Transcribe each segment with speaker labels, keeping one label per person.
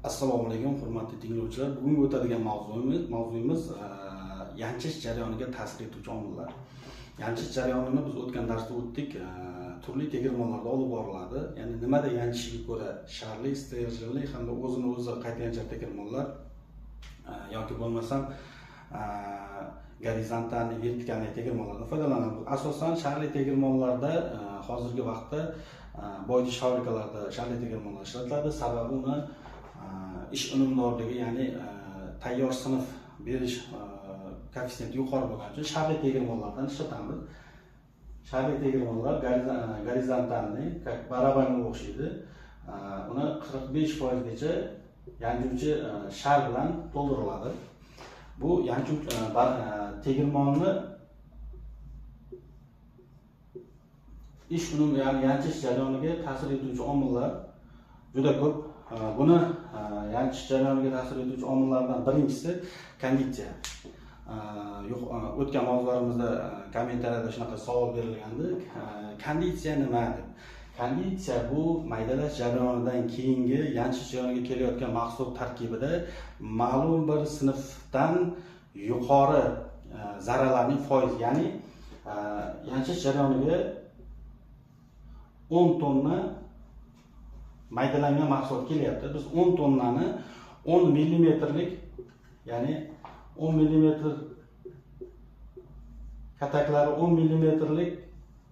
Speaker 1: Assalomu alaykum, hurmatli tinglovchilar. Bugungi o'tadigan mavzuyimiz yanchish jarayoniga ta'sir etuvchi omillar. Yanchish jarayonini biz o'tgan darsda o'tdik. Turli tegirmonlarda olib boriladi. Ya'ni nimada yanchishiga ko'ra sharli, sterjinli hamda o'zini o'zi qayta yanchar tegirmonlar yoki bo'lmasam gorizontalniy, vertikalniy tegirmonlardan foydalanamiz. Asosan sharli tegirmonlarda hozirgi vaqtda boyitish fabrikalarida sharli tegirmonlar ishlatiladi. Sababi uni ish unumdorligi, ya'ni tayyor sinf berish koeffitsiyenti yuqori bo'lgani uchun sharli tegirmonlardan ishlatamiz. Sharli tegirmonlar gorizontalniy, как barabanga o'xshaydi. Uni 45% gacha yanchuvchi shar bilan to'ldiriladi. Bu yanchuv tegirmonni ish unum, ya'ni yanchish jarayoniga ta'sir etuvchi omillar juda ko'p. Buni yanchish jarayoniga ta'sir etuvchi omillardan birinchisi konditsiya. O'tgan mavzularimizda kommentariyada shunaqa savol berilgandi. Konditsiya nima deb. Konditsiya bu maydalash jarayonidan keyingi yanchish jarayoniga kelayotgan mahsulot tarkibida ma'lum bir sinfdan yuqori zarralarning foizi, ya'ni yanchish jarayoniga 10 tonna maydalangan mahsulot kelyapti. Biz 10 tonnani 10 millimetrlik, ya'ni 10 millimetr kataklari 10 millimetrlik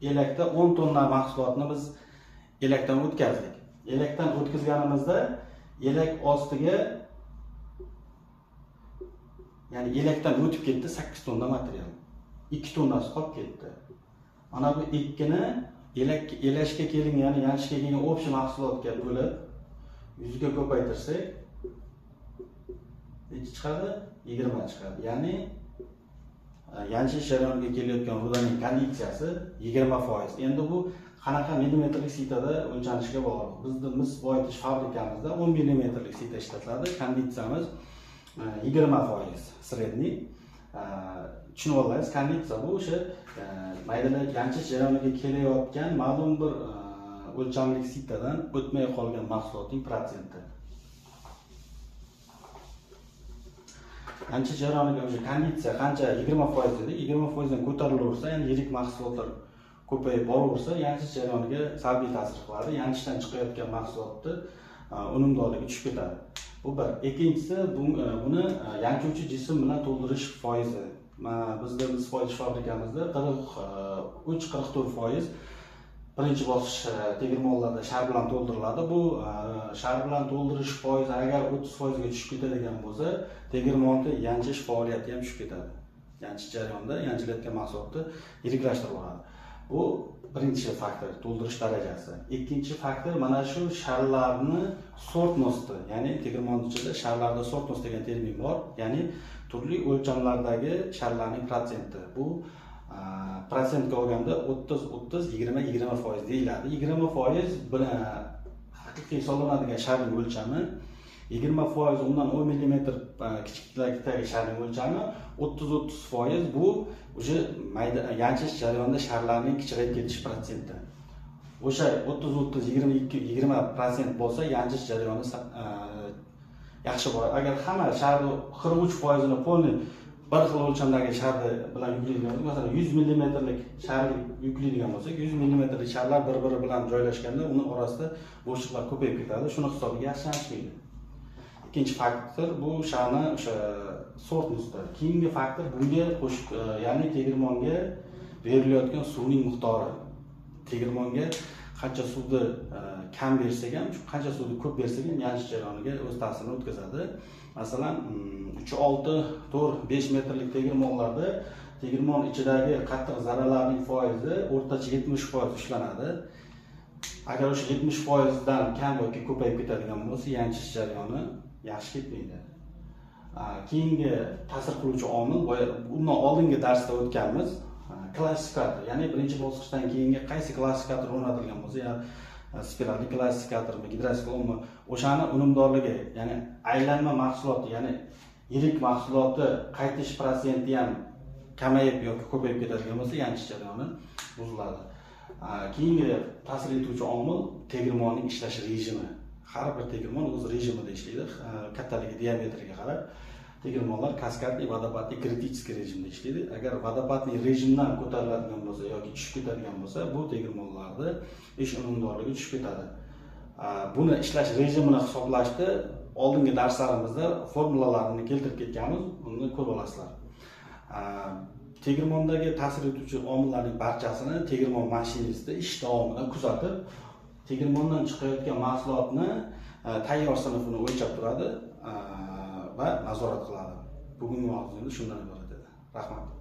Speaker 1: elakda 10 tonna mahsulotni biz elakdan o'tkazdik. Elakdan o'tkazganimizda elak ostiga, ya'ni elakdan o'tib ketdi 8 tonna material. 2 tonnasi qolib ketdi. Ana bu 2ni elashga kelingan, ya'ni yanchishga kelgan общий mahsulotga bo'lib 100 ga ko'paytirsak necha chiqadi? 20 chiqadi. Ya'ni yanchish jarayoniga kelayotgan rudaning konditsiyasi 20%. Endi bu qanaqa millimetrlik sitada o'lchanishiga bog'liq. Bizda mis boyitish fabrikamizda 10 millimetrlik sita ishlatiladi. Konditsiyamiz 20% sredniy. Tushunib olsangiz, konditsiya bu o'sha maydalab yanchish jarayoniga kelayotgan ma'lum bir o'lchamlik sitadan o'tmay qolgan mahsulotning protsenti. Yanchish jarayoniga o'sha konditsiya qancha 20% dedi, 20% dan ko'tarilaversa, ya'ni yirik mahsulotlar ko'payib boraversa, yanchish jarayoniga salbiy ta'sir qiladi. Yanchishdan chiqayotgan mahsulotni unumdorligi tushib ketadi. Bu bir. Ikkinchisi, buni yanchuvchi jism bilan to'ldirish foizi. Bizda mis boyitish fabrikamizda 43-44% birinchi bosqich tegirmonlarda shar bilan to'ldiriladi. Bu shar bilan to'ldirish foizi agar 30% ga tushib ketadigan bo'lsa, tegirmonni yanchish faoliyati ham tushib ketadi. Yanchish jarayonida yanchilayotgan mahsulotni yiriklashtirib yuboradi. Bu birinchi faktor, to'ldirish darajasi. Ikkinchi faktor mana shu sharlarni sortnosti, ya'ni tegirmon ichida sharlarda sortnost degan termin bor, ya'ni turli o'lchamlardagi sharlarning protsenti. Bu protsentga olganda 30, 30, 20, 20% deyiladi. 20% haqiqiy hisoblanadigan sharning o'lchami, 20% undan 10 millimetr kichiklikdagi sharning o'lchami, 30-30% bu o'sha mayda yanchish jarayonida sharlarning kichrayib ketish protsenti. O'sha 30-30, 22, 20% bo'lsa yanchish jarayoni yaxshi bo'ladi. Agar hamma sharni 43%ini polni bir xil o'lchamdagi sharni bilan yuklaydigan bo'lsak, masalan 100 millimetrlik sharni yuklaydigan bo'lsak, 100 millimetrlik sharlar bir-biri bilan joylashganda uni orasida bo'shliqlar ko'payib ketadi. Shuni hisobiga yaxshi yanchmaydi. Ikkinchi faktor bu sharni o'sha sortnosti. Keyingi faktor bunga qo'shib, ya'ni tegirmonga berilayotgan suvning miqdori. Tegirmonga qancha suvni kam bersak ham, qancha suvni ko'p bersak ham yanchish jarayoniga o'z ta'sirini o'tkazadi. Masalan, 3, 6, 4, 5 metrlik tegirmonlarda tegirmon ichidagi qattiq zarralarning foizi o'rtacha 70% ushlanadi. Agar o'sha 70% dan kam yoki ko'payib ketadigan bo'lsa, yanchish jarayoni yaxshi ketmaydi. Keyingi ta'sir qiluvchi omil, bundan oldingi darsda o'tganmiz, klassifikator, ya'ni birinchi bosqichdan keyingi qaysi klassifikator o'rnatilgan bo'lsa, ya'ni spiralli klassifikatormi, gidrosiklonmi, o'shani unumdorligi, ya'ni aylanma mahsuloti, ya'ni yirik mahsuloti qaytish protsenti ham kamayib yoki ko'payib ketadigan bo'lsa, yanchish jarayoni buziladi. Keyingi ta'sir etuvchi omil tegirmonning ishlash rejimi. Har bir tegirmon o'z rejimida ishlaydi, kattaligi, diametriga qarab tegirmonlar каскадный, водопадный, критический rejimda ishlaydi. Agar водопадный rejimdan ko'tariladigan bo'lsa yoki tushib ketadigan bo'lsa, bu tegirmonlarni ish unumdorligi tushib ketadi. Buni ishlash rejimini hisoblashni oldingi darslarimizda formulalarini keltirib ketganmiz, uni ko'rib olasizlar. Tegirmondagi ta'sir etuvchi omillarning barchasini tegirmon mashinisti ish davomida kuzatib, tegirmondan chiqayotgan mahsulotni tayyor sinfini o'lchab turadi va nazorat qiladi. Bugungi mavzumiz shundan iborat edi. Rahmat.